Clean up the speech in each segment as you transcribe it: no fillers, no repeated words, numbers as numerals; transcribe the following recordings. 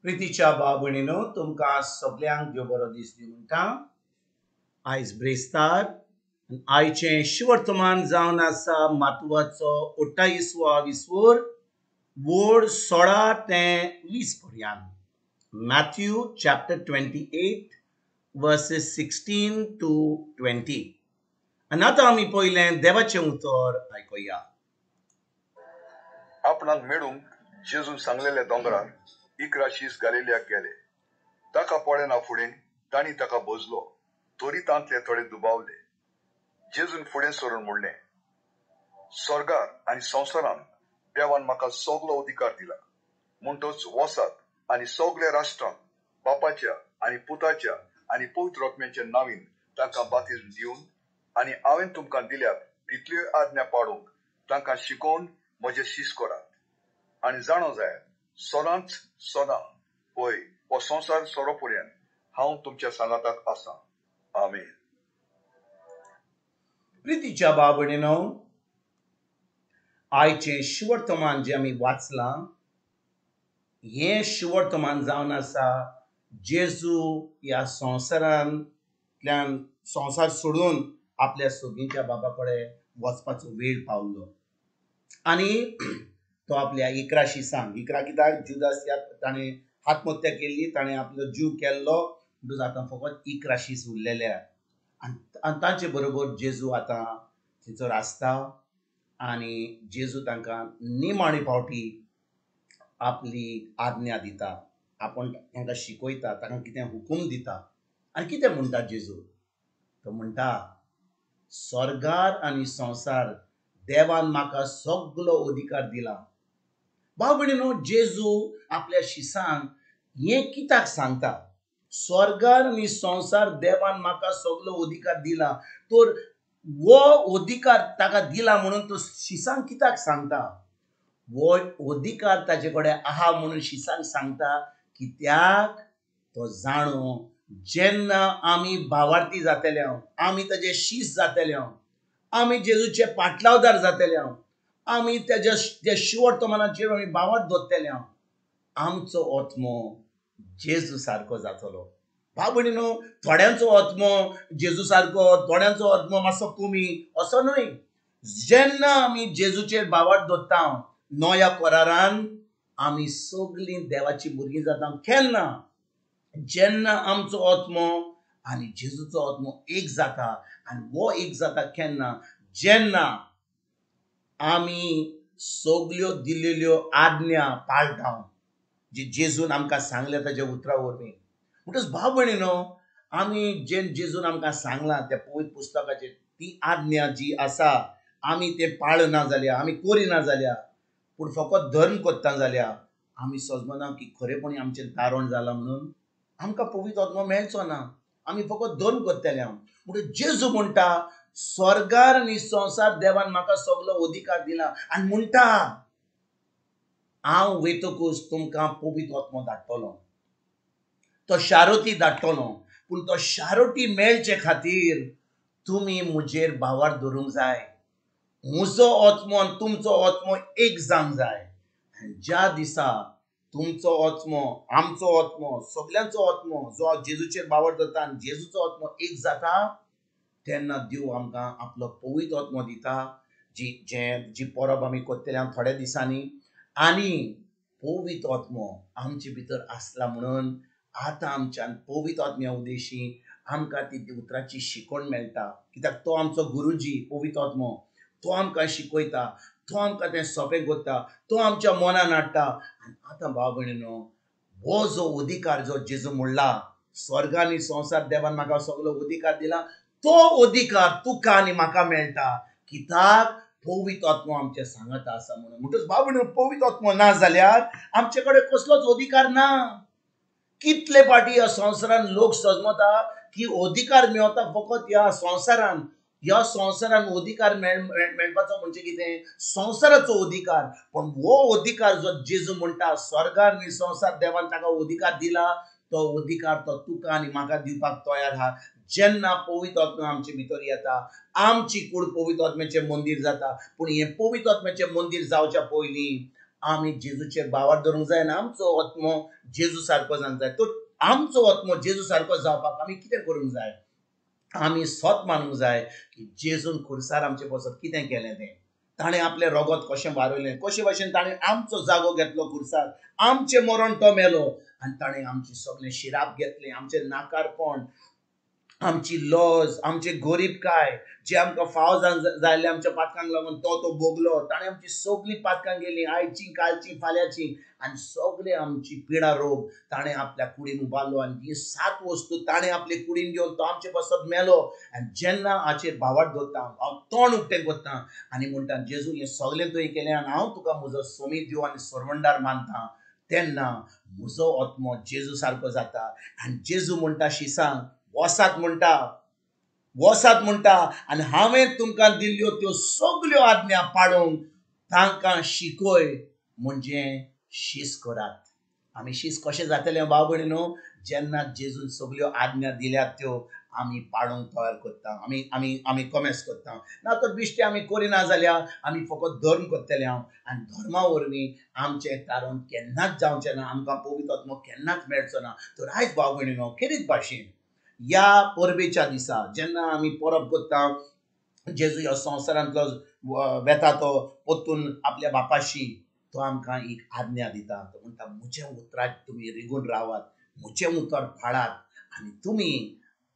प्रितीच्या भाव भयणीनो, तुमकां सगल्यांक देव बरो दीस दी म्हणटा. आयज ब्रेस्तार आयचें शिवर्तमान जावन आसा मातवाचो 28वो विस्वोर वोड 16 ते 20 पर्यंत. Matthew chapter 28 verses 16 to 20. आनी आतां आमी पयलें देवाचें उतर आयकुया. आपणाक मेळूंक जेजून सांगलेल्या दोंगरार 11 शीस गालिलियाक गेले. ताका पळयना फुडें तांणी ताका भजलो, तरी तांतले थोडे दुबावले. जेजून फुडें सरून म्हणलें, स्वर्गार आनी संवसारांत देवान म्हाका सगलो अधिकार दिला. म्हणटच वसात आनी सगल्या राष्ट्रांक बापाच्या आनी पुताच्या आनी पवित्र आत्म्याच्या नांवान तांकां बाप्तीज्म दिवन आनी हांवें तुमकां दिल्यात तितल्यो आज्ञा पाळूंक तांकां शिकोवन म्हजे शीस करात. आनी जाणो जायात, सदांच सदां पळय हो संवसार सोरो पर्यंत हांव तुमच्या सांगाताक आसा. आमेन. प्रितीच्या भाव भयणीनो, आयचें शिवर्तमान जें आमी वाचलां हें शिवर्तमान जावन आसा जेजू ह्या संवसारांतल्यान संवसार सोडून आपल्या सोगींच्या बाबा कडेन वचपाचो वेळ पावलो. आनी तो आपल्या 11 शिसांक, 11 कित्याक जुदास ह्या ताणें आत्महत्या केल्ली, ताणें आपलो जीव केल्लो, म्हणटकच आतां फकत 11 शीस उरलेले. आनी तांचे बरोबर जेजू आतां थंयसर आसता आनी जेजू तांकां निमाणे फावटी आपली आज्ञा दिता, आपूण तांकां शिकयता, तांकां कितें हुकूम दिता. आनी कितें म्हणटा जेजू? तो म्हणटा, स्वर्गार आनी संवसार देवान म्हाका सगलो अधिकार दिला. भाव भयणीनो, जेजू आपल्या शिसांक हें कित्याक सांगता? स्वर्गार आनी संवसार देवान म्हाका सगलो अधिकार दिला, तर हो अधिकार ताका दिला म्हणून तो शिसांक कित्याक सांगता? हो अधिकार ताजे कडेन आहा म्हणून शिसांक सांगता कित्याक तो जाणो जेन्ना आमी भावार्थी जातले, आमी ताजे शीस जातले, आमी जेजूचे पाटलावदार जातले, आमी तेज्या शिवर्तमानाचेर आमी भावार्थ दवरतले, आमचो आत्मो जेजू सारको जातलो. भाव भयणीनो, थोड्यांचो आत्मो जेजू सारको, थोड्यांचो आत्मो मातसो कमी, असो न्हय. जेन्ना आमी जेजूचेर भावार्थ दवरता नव्या करारान आमी सगलीं देवाची भुरगीं जाता. केन्ना? जेन्ना आमचो आत्मो आनी जेजूचो आत्मो एक जाता. आनी हो एक जाता केन्ना? जेन्ना आमी सगल्यो दिल्ल्यो आज्ञा पाळटा जी जेजून आमकां सांगल्या ताज्या उतरा वरवीं. म्हणटकच भाव भयणीनो, आमी जे जेजून आमकां सांगलां त्या पवित्र पुस्तकाचेर ती आज्ञा जी आसा आमी तें पाळना जाल्यार, आमी करिना जाल्यार, पूण फकत धर्म करता जाल्यार आमी सजमना की खरेपणी आमचें तारण जालां म्हणून आमकां पवित्र आत्मो मेळचो ना. आमी फकत धर्म करतले. म्हणटकच जेजू म्हणटा, स्वर्गार आनी संवसार देवान म्हाका सगलो अधिकार दिला आनी म्हणटा हांव वयतकूच तुमकां पवित्र आत्मो धाडटलो, तो शारोती धाडटलो. पूण तो शारोटी मेळचे खातीर तुमी म्हजेर भावार्थ धरूंक जाय. म्हजो आत्मो आनी तुमचो आत्मो एक जावंक जाय. आनी ज्या दिसा तुमचो आत्मो, आमचो आत्मो, सगल्यांचो आत्मो जो जेजूचेर भावार्थ धरता आनी जेजूचो आत्मो एक जाता तेन्ना देव आमकां आपलो पवित्र आत्मो दिता, जी परब आमी करतले थोड्या दिसांनी. आनी पवित्र आत्मो आमचे भितर आसला म्हणून आतां आमच्यान पवित्र आत्म्या उद्देशी आमकां ती उतराची शिकवण मेळटा. कित्याक तो आमचो गुरुजी पवित्र आत्मो, तो आमकां शिकयता, तो आमकां तें सोंपें करता, तो आमच्या मनान हाडटा. आनी आतां भाव भयणीनो, हो जो अधिकार जो जेजू म्हणला स्वर्ग आनी संवसार देवान म्हाका सगलो अधिकार दिला, तो अधिकार तुका आनी म्हाका मेळटा कित्याक पवित्र आत्मो आमच्या सांगाता आसा म्हणून. म्हणटकच भाव भयणीनो, पवित्र आत्मो ना जाल्यार आमचे कडेन कसलोच अधिकार ना. कितले फावटी ह्या संवसारान लोक सजमता की अधिकार मेळता फकत ह्या संवसारान. ह्या संवसारान अधिकार मेळपाचो म्हणजे कितें? संवसाराचो अधिकार. पूण हो अधिकार जो जेजू म्हणटा स्वर्गार आनी संवसार देवान ताका अधिकार दिला, तो अधिकार तो तुका आनी म्हाका दिवपाक तयार आहा. जेन्ना पवित्र आत्मो आमचे भितर येता, आमची कूड पवित्र आत्म्याचें मंदीर जाता. पूण हें पवित्र आत्म्याचें मंदीर जावच्या पयलीं आमी जेजूचेर भावार्थ धरूंक जाय आनी आमचो आत्मो जेजू सारको जावंक जाय. तर आमचो आत्मो जेजू सारको जावपाक आमी कितें करूंक जाय? आमी सत मानूंक जाय की जेजून खुर्सार आमचे पासत कितें केलें तें, ताणें आपलें रगत कशें वारयलें, कशे भाशेन ताणें आमचो जागो घेतलो खुर्सार, आमचें मरण तो मेलो आनी ताणें आमचें सगळें शिराप घेतलें, आमचें नाकारपण, आमची लज, आमचे गरीबकाय जे आमकां फाव जाल्ले आमच्या पातकांक लागून तो तो भोगलो. ताणें आमची सगळीं पातकां गेलीं, आयची, कालची, फाल्यांची, आनी सगळे आमची पिडा रोग ताणें आपल्या कुडीन उबारलो आनी ही 7 वस्तू ताणें आपले कुडीन घेवन तो आमचे पासत मेलो. आनी जेन्ना हाचेर भावार्थ दवरता, हांव तोंड उक्तें करता आनी म्हणटा, जेजू हें सगळें तुवें केलें आनी हांव तुका म्हजो सोमीत देव आनी सरवंडार मानता, तेन्ना म्हजो आत्मो जेजू सारको जाता. आनी जेजू म्हणटा शिसांक, वसात म्हणटा, वसात म्हणटा, आनी हांवें तुमकां दिल्ल्यो त्यो सगल्यो आज्ञा पाळूंक तांकां शिकय, म्हणजे शीस करात. आमी शीस कशें जातले भाव भयणीनो? जेन्ना जेजून सगल्यो आज्ञा दिल्यात त्यो आमी पाळूंक तयार करता, आमी आमी आमी कॉमेस करता. ना तर बिश्टे आमी करिना जाल्यार आमी फकत धर्म करतले हांव, आनी धर्मा वरवीं आमचें कारण केन्नाच जावचें ना, आमकां पवित्र आत्मो केन्नाच मेळचो ना. तर आयज भाव भयणीनो, खेरीत भाशेन ह्या परबेच्या दिसा जेन्ना आमी परब करता, जेजू ह्या संवसारांतलो वेता तो परतून आपल्या बापाशी, तो आमकां एक आज्ञा दिता. तो म्हणटा, म्हजें उतराक तुमी रिगून रावात, म्हजें उतर पाळात आनी तुमी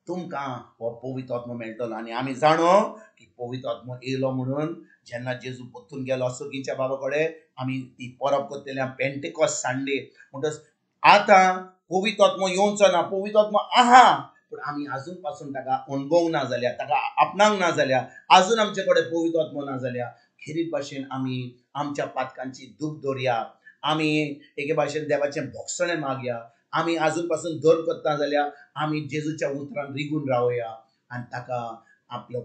तुमकां हो पवित्र आत्मो मेळटलो. आनी आमी जाणो की पवित्र आत्मो येयलो म्हणून जेन्ना जेजू परतून गेलो सर्गीच्या बाबा कडेन, आमी ती परब करतले पेंटेकॉस्ट संडे. म्हणटच आतां पवित्र आत्मो येवचो ना, पवित्र आत्मो आहा, पूण आमी आजून पासून ताका अणभवूंक ना जाल्यार, ताका आपणांक ना जाल्यार, आजून आमचे कडेन पवित्र आत्मो ना जाल्यार, खेरीत भाशेन आमी आमच्या पातकांची दूख दवरया, आमी एके भाशेन देवाचें भोगसणें मागया, आमी आजून पासून धर्म करता जाल्यार आमी जेजूच्या उतरान रिगून रावया आनी ताका आपलो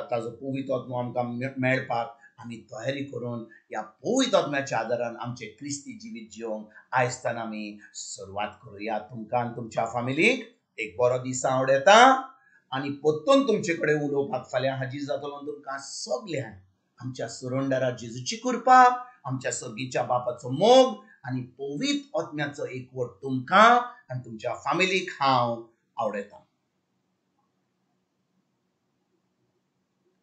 ताजो पवित्र आत्मो आमकां मेळपाक आमी तयारी करून ह्या पवित्र आत्म्याच्या आदारान आमचें क्रिस्ती जिवीत जिवंक आयजताना आमी सुरवात करुया. तुमकां आनी तुमच्या फामिलीक एक बरो दीस आवडटा आनी परतून तुमचे कडेन उलोवपाक फाल्यां हाजीर जातलो. तुमकां सगल्यांक आमच्या सुरंडारा जेजूची कृपा, आमच्या सर्गीच्या बापाचो मोग आनी पवित्र आत्म्याचो एकवट तुमकां आनी तुमच्या फामिलीक हांव आवडटा.